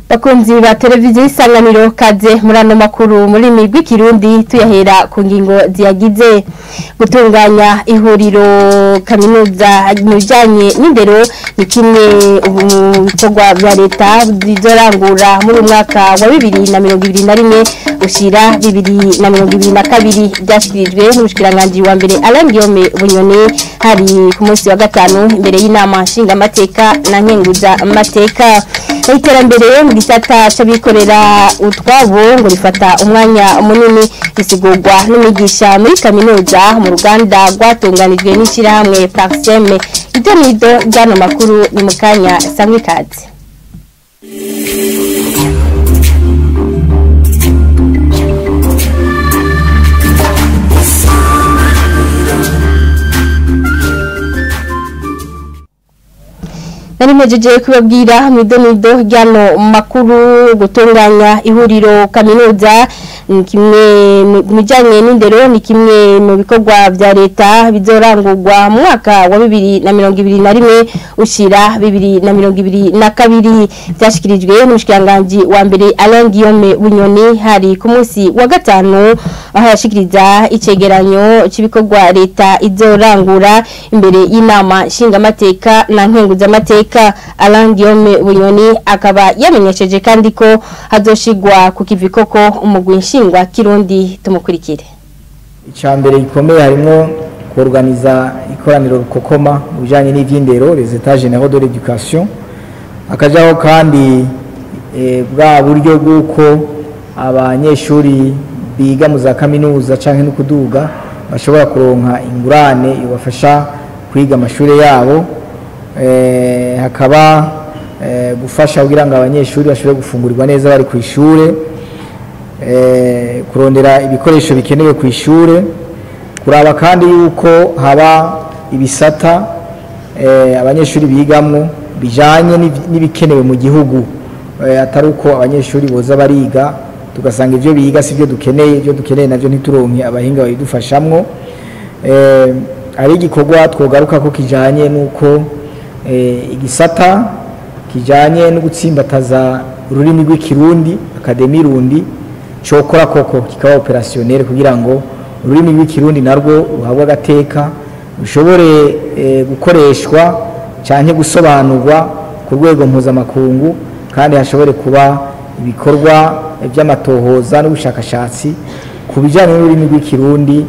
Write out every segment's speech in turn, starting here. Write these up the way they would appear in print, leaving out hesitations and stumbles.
Bakunzi ba televiziyo Isanganiro, kaze muri ano makuru muri migwi Kirundi, tuyahera ku ngingo ziyagize. Gutunganya ihuriro kaminuza mu bijanye n'indero ni kimwe mu bikorwa vya leta bizorangura muri mwaka wa 2021 ushira 2022, byashikirijwe n'umushikiranganji wa mbere Alain Guillaume Bunyoni hari ku munsi wa gatanu imbere y'inama nshingamateka na nkenguza amateka. Iterambere mu gisata c'abikorera utwabo ngo rifata umwanya munini, bisigurwa n'umwigisha muri kaminuza mu ruganda rwatunganijwe n'ishirahamwe Parsem. Ibyo nido byano makuru ni mukanya, sangwe kaze. Nari mpejeje kubabwira mwidonido ryano makuru. Gutunganya ihuriro kaminuza ni kimwe mu bijanye n'indero, ni kimwe mu bikorwa vya leta bizorangurwa mu mwaka wa 2021 ushira 2022, byashikirijwe n'umushikiranganji wa mbere Alain Guillaume Bunyoni hari ku munsi wa gatanu, aho yashikiriza icegeranyo c'ibikorwa leta izorangura imbere y'inama nshingamateka na nkenguzamateka. Alain Guillaume Bunyoni akaba yamenyesheje kandi ko hazoshigwa ku kivikoko umugwi nshingwa Kirundi. Tumukurikire. Icambere gikomeye harimo kuorganiza ikoraniro rukokoma mu bijanye n'ivy'indero, les états généraux de l'éducation, akajaho kandi bwa buryo bw'uko abanyeshuri biga mu za kaminuza canke no kuduga bashobora kuronka ingurane ibafasha kwiga amashure yabo, hakaba gufasha kugira ngo abanyeshuri bashobore gufungurirwa neza bari ku ishure, kurondera ibikoresho bikenewe ku ishure, kuraba kandi yuko haba ibisata abanyeshuri bigamwo bijanye n'ibikenewe mu gihugu, atari uko abanyeshuri boza bariga tugasanga ivyo biga sivyo dukeneye, ivyo dukeneye navyo ntituronke abahinga babidufashamwo. Ari igikorwa twogaruka ko kijanye nuko igisata kijanye no gutsimbataza ururimi rw'ikirundi, Académie Rundi, cokora koko kikaba opérationnel kugira ngo ururimi rw'ikirundi narwo ruhabwe agateka, rushobore gukoreshwa canke gusobanurwa ku rwego mpuzamakungu, kandi hashobore kuba ibikorwa by'amatohoza n'ubushakashatsi ku bijanye n'ururimi rw'ikirundi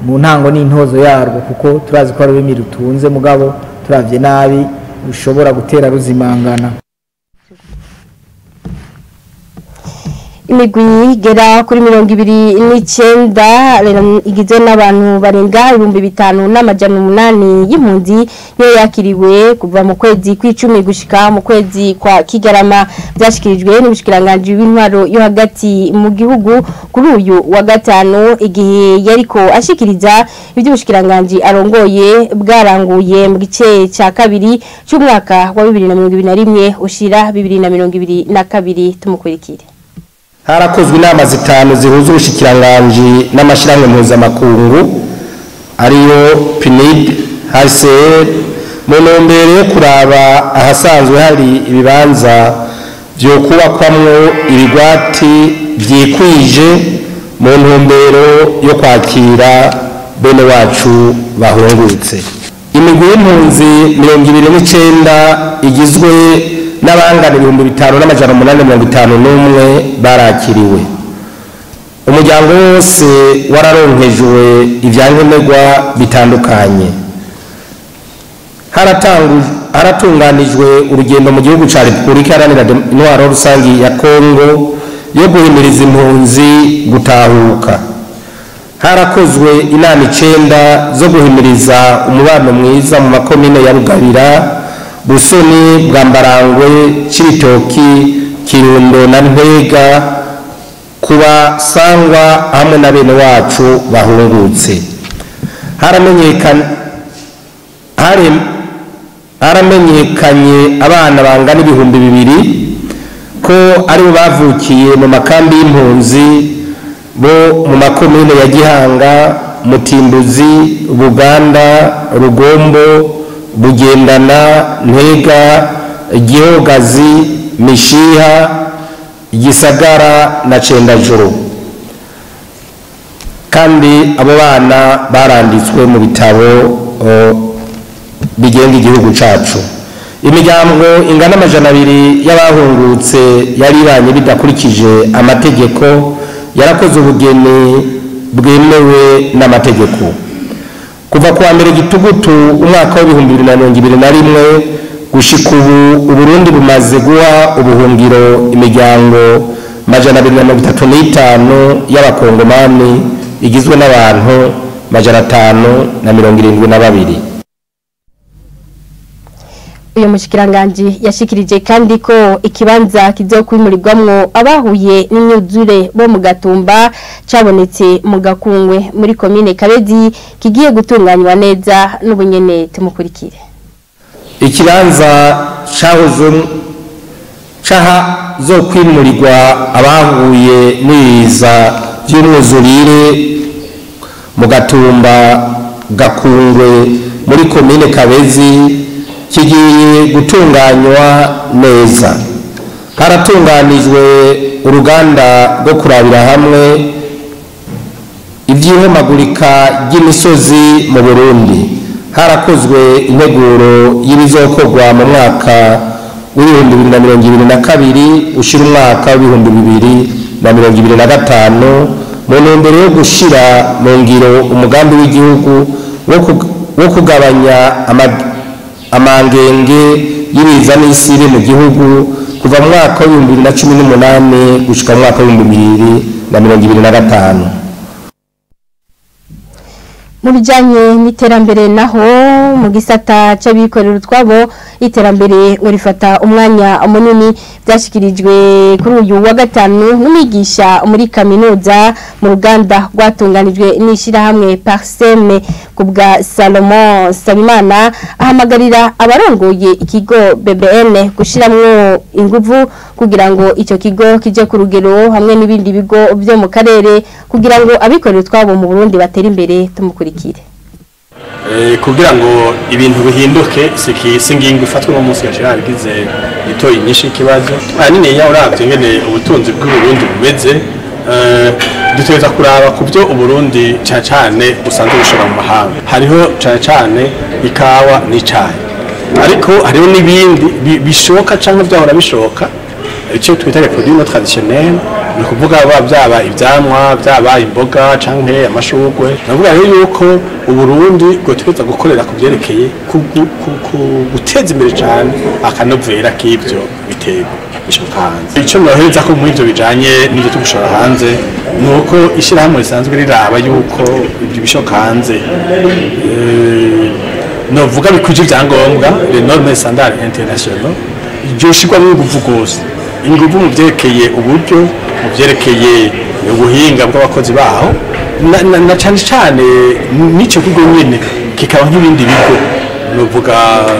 mu ntango n'intozo yarwo, kuko turazi ko ari ururimi rutunze, mugabo turavye nabi rushobora gutera ruzimangana. Imigwi igera kuri 29 igizwe n'abantu barenga 5800 y'impunzi niyo yakiriwe kuva mu kwezi kw'icumi gushika mu kwezi kwa Kigarama, byashikirijwe n'umushikiranganji w'intwaro yo hagati mu gihugu kuri uyu wa gatanu, igihe yariko ashikiriza iby'ubushikiranganji arongoye bwaranguye mu gice ca kabiri cy'umwaka wa 2021 ushira 2022. Tumukurikire. Harakozwe inama zitanu zihuza ubushikiranganji n'amashirahamwe mpuzamakungu ariyo PNID, HCR, mu ntumbero yo kuraba ahasanzwe hari ibibanza vyo kubakwamwo ibigwati vyikwije mu ntumbero yo kwakira bene wacu bahungutse. Imigwi y'impunzi 29 igizwe n'abangana 5851 barakiriwe. Umuryango wose wararonkejwe ivyankenerwa bitandukanye. Haratunganijwe urugendo mu gihugu ca Repubulika Iharanira Intwaro Rusangi ya Kongo yo guhimiriza impunzi gutahuka. Harakozwe inama 9 zo guhimiriza umubano mwiza mu makomine ya Bugabira, Busoni, Bwambarangwe, Cibitoki, Kirundo na Ntega kuba sangwa hamwe na bene wacu bahungutse. Haramenyekanye abana bangana 2000 ko aribo bavukiye mu makambi y'impunzi bo mu makomine ya Gihanga, Mutimbuzi, Buganda, Rugombo, Bugendana, Ntega, Gihogazi, Mishiha, Gisagara na Cendajuru. Kandi abo bana baranditswe mu bitabo bigenga igihugu cacu. Imiryango ingana 200 y'abahungutse yari ibanye bidakurikije amategeko yarakoze ubugeni bwemewe n'amategeko. Kuva kuwa mbere gitugutu umwaka wa 2021 gushika ubu, Uburundi bumaze guha ubuhungiro imiryango 235 y'abakongomani igizwe n'abantu 572. Uyu mushikiranganji yashikirije kandi ko ikibanza kizokwimurirwamwo abahuye n'imyuzure bo mu Gatumba cabonetse mu Gakungwe muri komine Kabezi kigiye gutunganywa neza n'ubunyene. Tumukurikire. Ikibanza cahoze caha zo kwimurirwa abahuye n'ibiza by'umwuzurire mu Gatumba Gakungwe muri komine Kabezi kigiye gutunganywa neza. Haratunganijwe uruganda rwo kurabira hamwe iby'ihomagurika ry'imisozi mu Burundi. Harakozwe integuro y'ibizokorwa mu mwaka w'2022 ushira umwaka w'2025 mu ntumbero yo gushira mu ngiro umugambi w'igihugu wo kugabanya amangenge y'ibiza n'isiri mu gihugu kuva mu mwaka wa 2018 gushika mu mwaka wa 2025. Mu bijanye n'iterambere naho mu gisata c'abikorera utwabo, iterambere ngo rifata umwanya munini. Byashikirijwe kuri uyu wa gatanu n'umwigisha muri kaminuza mu ruganda rwatunganijwe n'ishirahamwe Parseme. Kubwa Salomon Sabimana, ahamagarira abarongoye ikigo BBN gushiramwo inguvu kugira ngo ico kigo kije ku rugero hamwe n'ibindi bigo byo mu karere kugira ngo abikorera utwabo mu Burundi batere imbere. Tumukurikire. Kugira ngo ibintu bihinduke si ingingo ifatwa uno munsi gashira bigize itoye inyinshi. Ikibazo ahanini ya uravye ingene ubutunzi bw'Uburundi bumeze, dutegereza kuraba ku byo Uburundi cane cane busanzwe bushora mu mahanga. Hariho cane cane ikawa n'icayi, ariko hariho n'ibindi bishoka canke vyahora bishoka, icyo twita les produits non traditionnels, ni ukuvuga byaba ivyamwa, byaba imboga canke amashurwe. Navuga rero yuko Uburundi bwotegereza gukorera ku vyerekeye guteza imbere cane akanovera k'ivyo biterwa bishoka hanze. Ico nohereza ko muri ivyo bijanye n'ivyo turi gushora hanze ni uko ishyirahamwe risanzwe riraba yuko ibyo bishoka hanze, novuga bikwije ivyangombwa, les normes standards internationaux, ryoshirwamo inguvu rwose, inguvu mu vyerekeye uburyo, mu vyerekeye ubuhinga bw'abakozi baho, na cane cane n'ico kigo nyene kikaba nk'ibindi bigo, novuga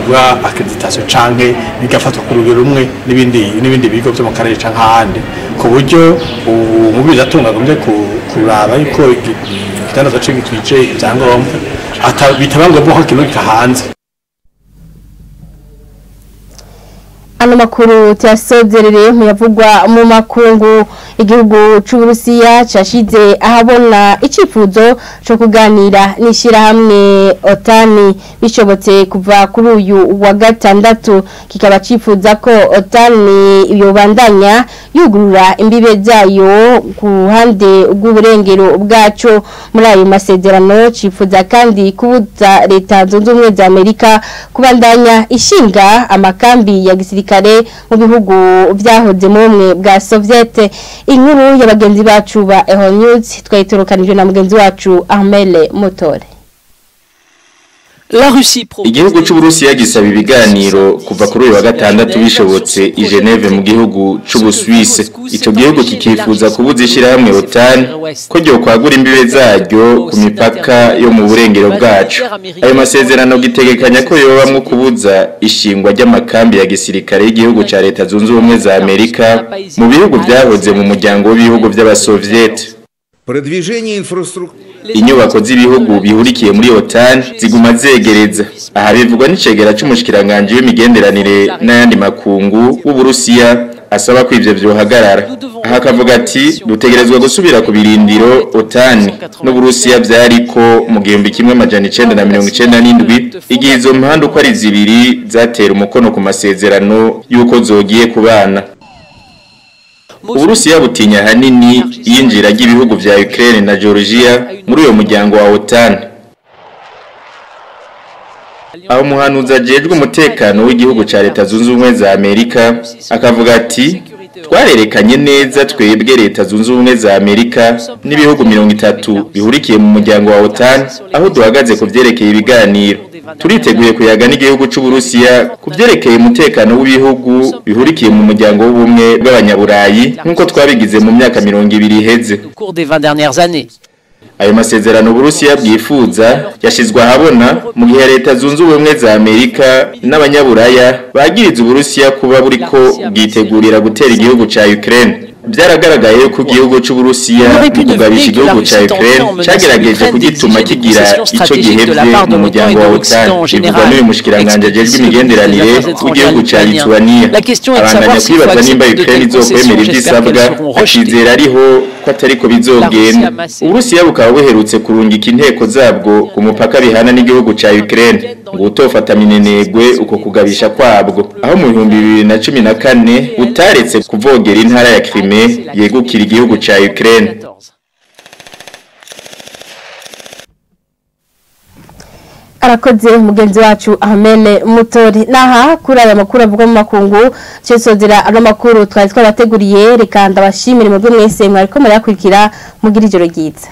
bwa accreditation, canke bigafatwa ku rugero rumwe n'ibindi bigo vyo mu karere canke ahandi, ku buryo umugwizatunga agombye kuraba yuko igitandazwa ciwe gikwije ivyangombwa bitaba ngombwa ko kinurika hanze. Ano makuru tuyasozerere muyavugwa mu makungu. Igihugu c'Uburusiya cashize ahabona icifuzo co kuganira n'ishirahamwe OTAN bishobotse kuva kuri uyu wa gatandatu, kikaba cifuza ko OTAN yobandanya yugurura imbibe zayo ku ruhande rw'uburengero bwaco. Muri ayo masezerano cifuza kandi kubuza Leta Zunze Ubumwe za Amerika kubandanya ishinga amakambi ya gisirikare mu bihugu vyahoze mu bumwe bwa Soviet. Inkuru ya bagenzi bacu ba Eho News twayitorokanije na mugenzi wacu Ahmele Motore. La Russie propose Igihugu c'Uburusiya gisaba ibiganiro kuva kuri uyu wa gatandatu bishobotse i Geneve mu gihugu c'Ubusuwise. Ico gihugu kikifuza kubuza ishirahamwe OTAN ko ryokwagura imbibe zaryo ku mipaka yo mu burengero bwacu. Ayo masezerano gitegekanya ko yobamwo kubuza ishingwa ry'amakambi ya gisirikare y'igihugu ca Leta Zunze Ubumwe za Amerika mu bihugu vyahoze mu muryango w'ibihugu vy'Abasoviete. Продвижение инфраструктуры. Inyubako z'ibihugu bihurikiye muri OTAN ziguma zegereza. Aha bivugwa n'icegera c'umushikiranganje w'imigenderanire n'ayandi makungu w'Uburusiya asaba ko ivyo vyohagarara. Aha akavuga ati dutegerezwa gusubira ku birindiro OTAN n'Uburusiya vyariko mu 1997 igihe izo mpande uko ari zibiri zatera umukono ku masezerano y'uko zogiye kubana. Uburusiya butinya hanini iyinjira ry'ibihugu vya Ukraine na Georgia muri uyo muryango wa OTAN. Aho umuhanuzi ajejwe umutekano w'igihugu ca Leta Zunze Ubumwe za Amerika akavuga ati twarerekanye neza twebwe Leta Zunze Ubumwe za Amerika n'ibihugu 30 bihurikiye mu muryango wa OTAN aho duhagaze ku vyerekeye ibiganiro. Turiteguye kuyaga n'igihugu c'Uburusiya ku vyerekeye umutekano w'ibihugu bihurikiye mu muryango w'ubumwe bw'abanyaburayi nk'uko twabigize mu myaka 20 iheze. Au cours des 20 dernières années. Ayo masezerano Uburusiya bwifuza yashizwe ahabona mu gihe Leta Zunze Ubumwe za Amerika n'abanyaburaya bagiriza Uburusiya kuba buriko bwitegurira gutera igihugu ca Ukraine. Byaragaragaye ko igihugu c'Uburusiya mu kugabisha igihugu ca Ukraine cagerageje kugituma kigira ico gihevye mu muryango wa OTAN. Bivugwa n'uyu mushikiranganje ajejwe imigenderanire w'igihugu ca Lithuania. La question est de Abandanya savoir s'il faut kwibaza nimba accepter de Ukraine telles izokwemera concessions, ivyo j'espère isabwa, qu'elles seront rejetées. akizera ariho ko atariko bizogenda. Uburusiya bukaba buherutse kurungika inteko zabwo ku mupaka bihana n'igihugu ca Ukraine ngo utofata minenegwe uko kugabisha kwabwo, aho mu 2014 butaretse kuvogera intara ya Crimea yegukira igihugu ca Ukraine. Arakoze mugenzi wacu Ahmele Mutori. Naha kuri aya makuru avuga mu makungu cesozera ano makuru twari twabateguriye, reka ndabashimire mwebwe mwese mwariko murayakurikira, mugira ijoro ryiza.